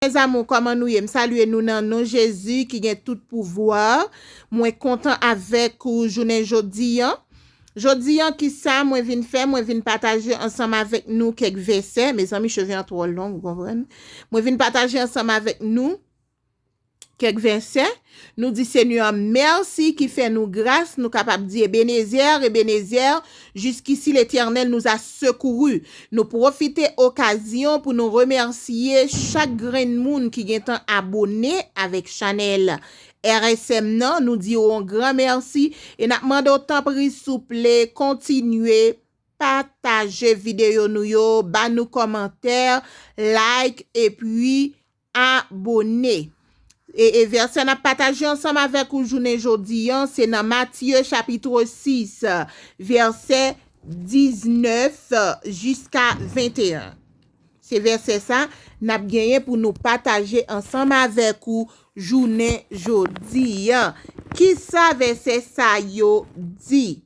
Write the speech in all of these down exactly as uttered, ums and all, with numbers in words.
Mes amours, kòman nou ye? M salye nou nan non Jezi ki gen tout pouvwa. Mwen kontan avèk ou jounen jodi an. Jodi an, kisa mwen vin fè? Mwen vin pataje ansanm avèk nou kèk vèsè. Mezanmi, cheve an twò long, ou konprann? Mwen vin pataje ansanm avèk nou kèk vèsè. Nou di Senyè mèsi ki fè nou gras, nou kapab di Ebenezè, Ebenezè, jusqu'ici l'Éternel nous a secourus. Nou pwofite okazyon pou nou remèsye chak grenn moun ki gentan abòne avèk chanèl R S M nan. Nou di w yon gran mèsi e n ap mande w tanpri souple kontinye pataje videyo nou yo, ba nou kòmantè, like, epi abòne. E, e vèsè n ap pataje ansanm avèk ou jounen jodi an, se nan Matye chapit sis, vèsè diznèf jiska venteyen. Se vèsè sa n ap genyen pou nou pataje ansanm avèk ou jounen jodi an. Kisa vèsè sa yo di?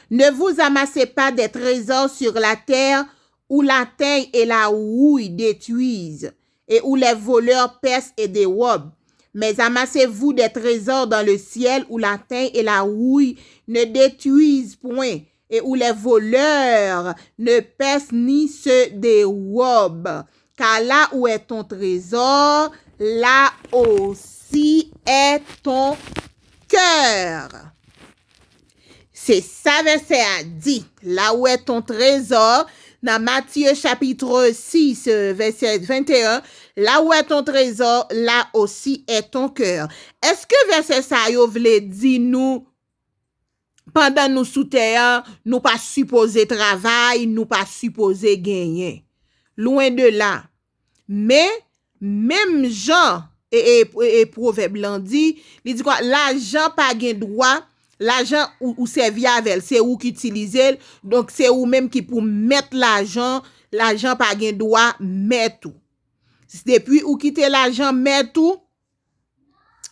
Ne vous amassez pas des trésors sur la terre où la teigne et la houille détruisent, et où les voleurs percent et dérobent. Mais amassez-vous des trésors dans le ciel où la teigne et la houille ne détruisent point, et où les voleurs ne percent ni se dérobent. Car là où est ton trésor, là aussi est ton cœur. Se sa vèsè a di. Là où est ton trésor, nan Matye chapit sis, vèsè venteyen, là où est ton trésor, là aussi est ton cœur. Èske vèsè sa yo vle di nou, pandan nou sou tè a, nou pa sipoze travay, nou pa sipoze genyen? Lwen de la. Men, menm jan e, e, e, e pwovèb lan di, li di kwa, lajan pa gen dwa, lajan ou, ou sèvi avè l, se ou ki itilize l, donk se ou menm ki pou mèt lajan, lajan pa gen dwa mèt ou. Depi ou kite lajan mèt ou,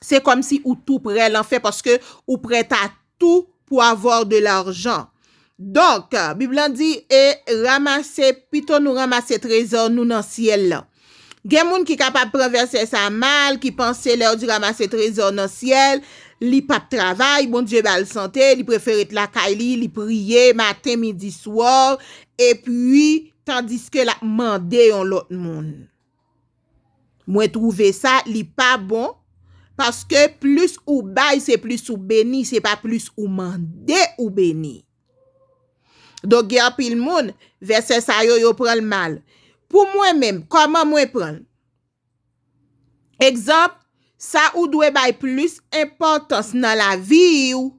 se kòmsi ou tou prè lanfè paske ou prèt a tou pour avoir de l'argent. Donk, Bib lan di, e ranmase, pito nou ranmase trezò nou nan syèl lan. Gen moun ki kapab pran vèsè sa mal, ki panse lè yo di ranmase trezò nan syèl, li p ap travay, Bondye ba l sante, li prefere t lakay li, li priye maten, midi, swa, epi tandiske l ap mande yon lòt moun. Mwen twouve sa, li pa bon, paske plis ou bay, se plis ou beni, se pa plis ou mande ou beni. Donk, gen anpil moun, vèsè sa yo, yo pran l mal. Pou mwen menm, kòman mwen pran l? Egzanp, sa ou dwe bay plis enpòtans nan lavi w,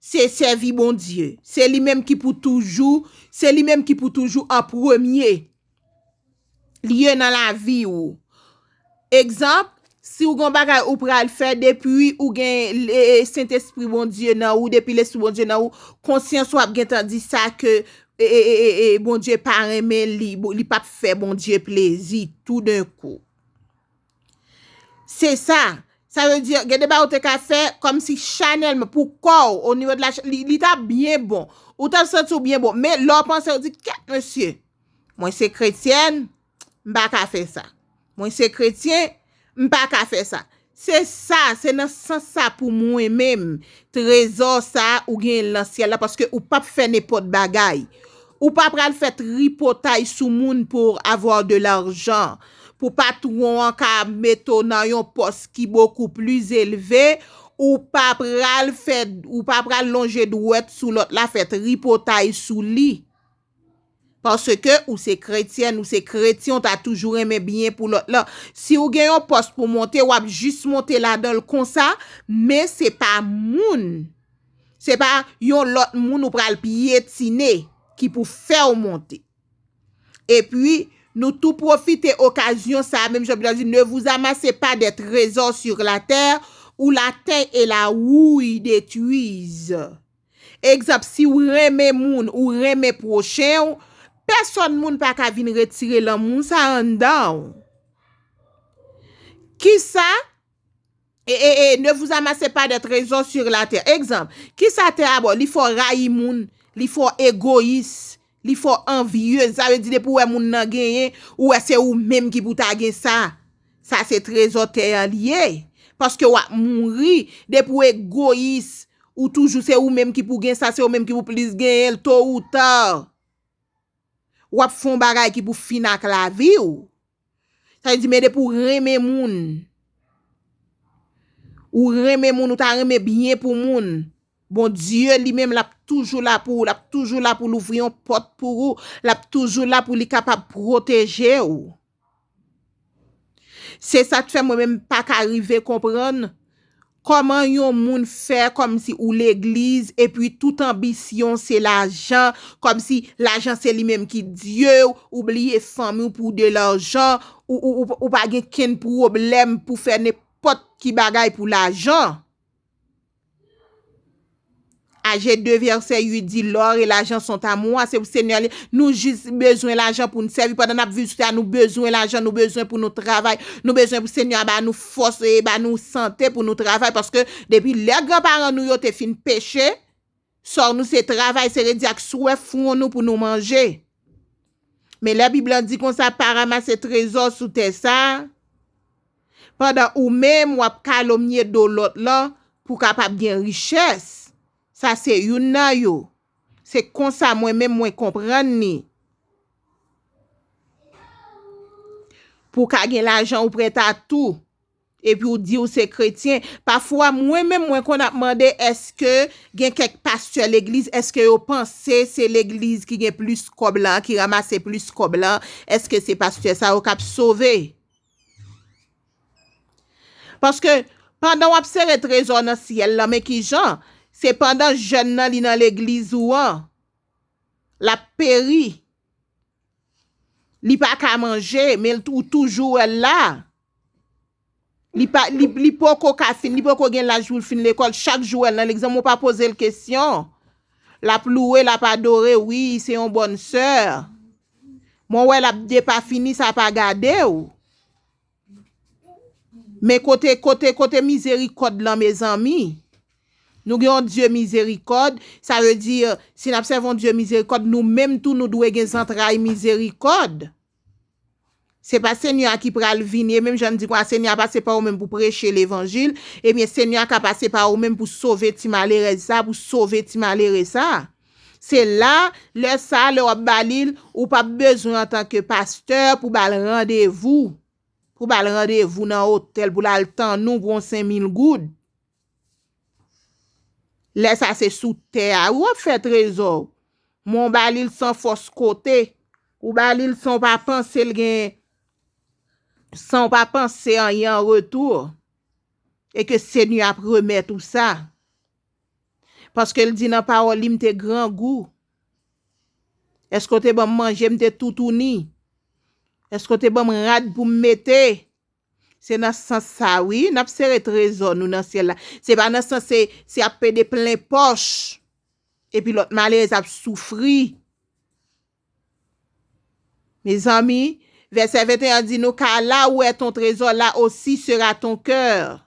se sèvi Bondye. Se li menm ki pou toujou, se li menm ki pou toujou an premye lye nan lavi w. Egzanp, si w gen yon bagay ou pral fè, depi ou gen, e, e, Sentespri Bondye nan ou, depi Lespri Bondye nan ou, konsyans ou ap gentan di sa ke, e, e, e, e, e, Bondye pa renmen li, li p ap fè Bondye plezi toudenkou. Se sa. Sa vle di, gen de bagay ou te ka fè kòmsi chanèlman pou kò w, o nivo de la, li, li t ap byen bon. Ou t ap santi w byen bon. Men lè w panse, ou di, kèt mesye, mwen se kretyèn, m pa ka fè sa. Mwen se kretyen, m pa ka fè sa. Se sa, se nan sans sa pou mwen menm. Trezò sa ou gen nan syèl la, paske ou p ap fè nenpòt bagay. Ou pa pral fè tripotay sou moun pour avoir de l'argent. Pou patwon an ka mete w nan yon pòs ki bokou pli elve, ou pa pral fè, ou pa pral lonje dwèt sou lòt la, fè tripotay sou li. Paske ou se kretyèn, ou se kretyen, ou ta toujou renmen byen pou lòt la. Si ou gen yon pòs pou monte, w ap jis monte ladan l konsa, men se pa moun, se pa yon lòt moun ou pral pyetine ki pou fè w monte. Epi, nou tou pwofite okazyon sa a, menm jan Bib la di, ne vous amassez pas des trésors sur la terre, où la teigne et la houille détruisent. Egzanp, si w renmen moun, ou renmen pwochen w, pèsòn moun pa ka vin retire lanmou sa anndan w. Kisa? E, e, e, ne vous amassez pas des trésors sur la terre. Egzanp, kisa tè a ba w? Li fè w rayi moun, li fè w egoyis, Li fè w anvyez. Sa vle di depi w wè moun nan genyen, ou wè se ou menm ki pou ta gen sa. Sa se trezò tè a li ye. Paske w ap mouri. Depi w egoyis, ou toujou se ou menm ki pou gen sa, se ou menm ki pou plis genyen l to ou ta. W ap fè yon bagay ki pou fin ak lavi w. Sa vle di, men depi w renmen moun, ou renmen moun, ou ta renmen byen pou moun, Bondye li menm, l ap toujou la pou ou, l ap toujou la pou l ouvri yon pòt pou ou, l ap toujou la pou li kapab pwoteje w. Se sa k fè mwen menm pa ka rive konprann kòman yon moun fè kòmsi ou legliz epi tout anbisyon se lajan, kòmsi lajan se li menm ki Dye w, ou bliye fanmi w pou de lajan, ou, ou, ou, ou pa gen kenn pwoblèm pou fè nenpòt ki bagay pou lajan. Aje de vèsè uit di, l'or et l'argent sont à moi. Se pou Senyè li. Nou jis bezwen lajan pou n sèvi. Pandan n ap viv sou tè a, nou bezwen lajan, nou bezwen pou nou travay. Nou bezwen pou Senyè a ba nou fòs e ba nou sante pou nou travay. Paske depi lè granparan nou yo te fin peche, sò nou se travay, se redi ak swè fwon nou pou nou manje. Men lè Bib lan di konsa, pa ranmase trezò sou tè sa, pandan ou menm w ap kalomnye do lòt lan pou kapab gen richès. Sa se youn nan yo. Se konsa mwen menm mwen konprann li. Pou w ka gen lajan, ou prèt a tou. Epi w di w se kretyen. Pafwa, mwen menm, mwen konn ap mande, èske gen kèk pastè legliz, èske yo panse se legliz ki gen plis kòb lan, ki ranmase plis kòb lan, èske se pastè sa yo k ap sove? Paske pandan w ap sere trezò nan syèl lan, men kijan? Se pandan jèn nan li nan legliz ou an, l ap peri. Li pa ka manje, men ou toujou wè l la. Li pa, li, li poko ka fin, li poko gen laj pou l fin lekòl. Chak jou wè l nan legzanm, ou pa poze l kesyon. L ap louwe, l ap adore, wi, se yon bòn sè. Mwen wè l ap depafini, sa pa gade w. Men kote, kote, kote mizerikòd lan, mezanmi? Nou gen yon Dye mizerikòd, sa vle di, si n ap sèvi yon Dye mizerikòd, nou menm tou, nou dwe gen zantray mizerikòd. Se pa Senyè a ki pral vini, e menm jan n di konsa, Senyè a pase pa ou menm pou preche levanjil, ebyen, Senyè a ka pase pa ou menm pou sove ti malerèz sa, pou sove ti malere sa. Se la, lè sa, lè w ap ba li l, ou p ap bezwen antanke pastè pou ba l randevou. Pou ba l randevou nan otèl, pou l al tann ou pou yon senk mil goud. Lè sa se sou tè a, wi, w ap fè trezò. Men w ba li l san fòs kote. Ou ba li l san w pa panse l gen, san w pa panse anyen an retou. E ke Senyè ap remèt ou sa. Paske l di nan pawòl li, m te grangou. Èske w te ban m manje, m te toutouni? Èske w te ban m rad pou m mete? Se nan sans sa, wi, n ap sere trezò nou nan syèl la. Se pa nan sans se, se ap pede plen pòch. Epi lòt malerèz ap soufri. Mezanmi, vèsè venteyen an di nou, car là où est ton trésor, là aussi sera ton cœur.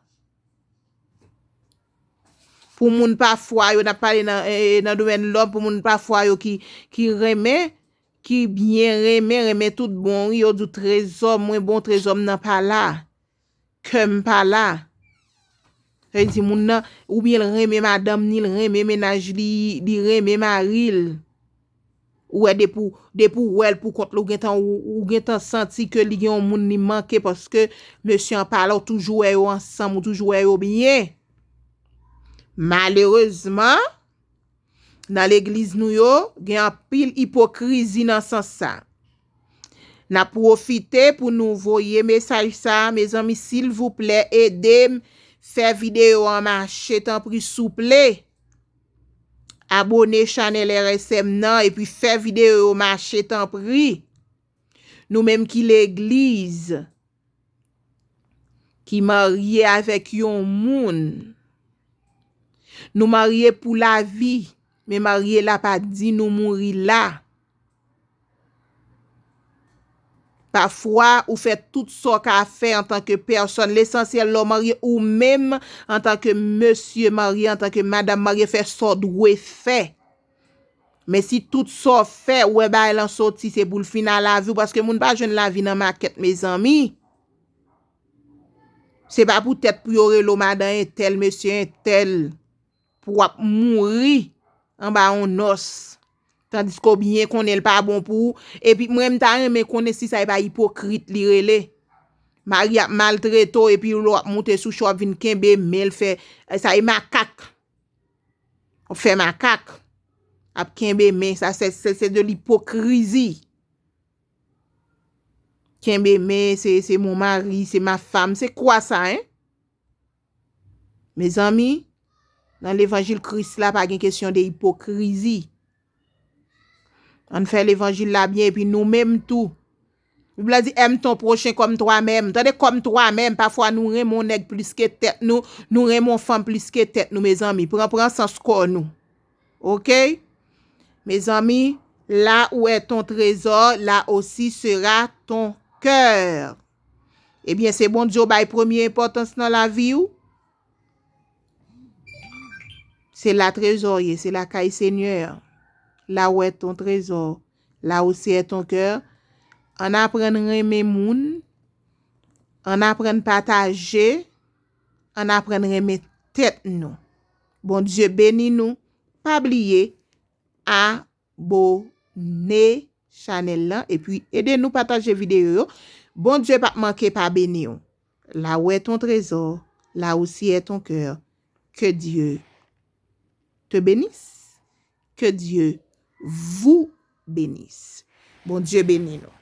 Pou moun pa fwa yo, n ap pale nan, eh, nan domèn lòm, pou moun pa fwa yo ki, ki renmen, ki byen renmen, renmen tout bon, wi, yo di w trezò mwen bon, trezò m nan pa la. Kè m pa la. Sa vle di moun nan, oubyen l renmen madanm ni, l renmen mennaj li, li renmen mari l. Ou wè depi w, depi w wè l pou kont li, ou gentan, ou, ou gentan santi ke li gen yon moun li manke paske mesye an pa la, ou toujou wè yo ansanm, ou toujou wè yo byen. Malerezman, nan legliz nou yo, gen anpil ipokrizi nan sans sa. N ap pwofite pou nou voye mesaj sa, mezanmi, silvouplè, ede m fè videyo an mache, tanpri, souple. Abone chanèl R S M nan, epi fè videyo yo mache, tanpri. Nou menm ki legliz, ki marye avèk yon moun, nou marye pou lavi, men marye la pa di nou mouri la. Pafwa, ou fè tout sa w ka fè antanke pèsòn. Lesansyèl, lè w marye, ou menm, antanke mesye marye, antanke madanm marye, fè sa w dwe fè. Men si tout sa w fè, ou wè bagay lan soti, se pou l fin a lavi w, paske moun pa jwenn lavi nan makèt, mezanmi. Se pa poutèt pou yo rele w madan entèl, mesye entèl, pou w ap mouri anba yon nòs. Tandiske w byen konnen l pa bon pou ou. Epi mwen, m ta renmen konnen si sa e pa ipokrit li rele. Mari ap maltrete w, epi lè w ap moute sou cho, w ap vin kenbe men l fè, sa e makak. W ap fè makak. Ap kenbe men, sa se, se, se de lipokrizi. Kenbe men, se, se mon mari, se ma femme, se kwa sa, en? Mezanmi, nan levanjil Kris la, pa gen kesyon de ipokrizi. Ann fè levanjil la byen, epi nou menm tou. Bib la di, aime ton prochain comme toi-même. Tande, comme toi-même. Pafwa, nou renmen yon nèg plis ke tèt nou, nou renmen yon fanm plis ke tèt nou, mezanmi. Pran, pran sans kò nou. Oke? Mezanmi, là où est ton trésor, là aussi sera ton cœur. Ebyen, se Bondye w bay premye enpòtans nan lavi w. Se la trezò ye, se lakay Senyè. Là où est ton trésor, là aussi est ton cœur. Ann aprann renmen moun, ann aprann pataje, ann aprann renmen tèt nou. Bondye beni nou. Pa bliye abone chanèl lan epi ede nou pataje videyo yo. Bondye p ap manke pa beni w. Là où est ton trésor, là aussi est ton cœur. Que Dieu te bénisse. Que Dieu vous bénisse. Bondye beni nou.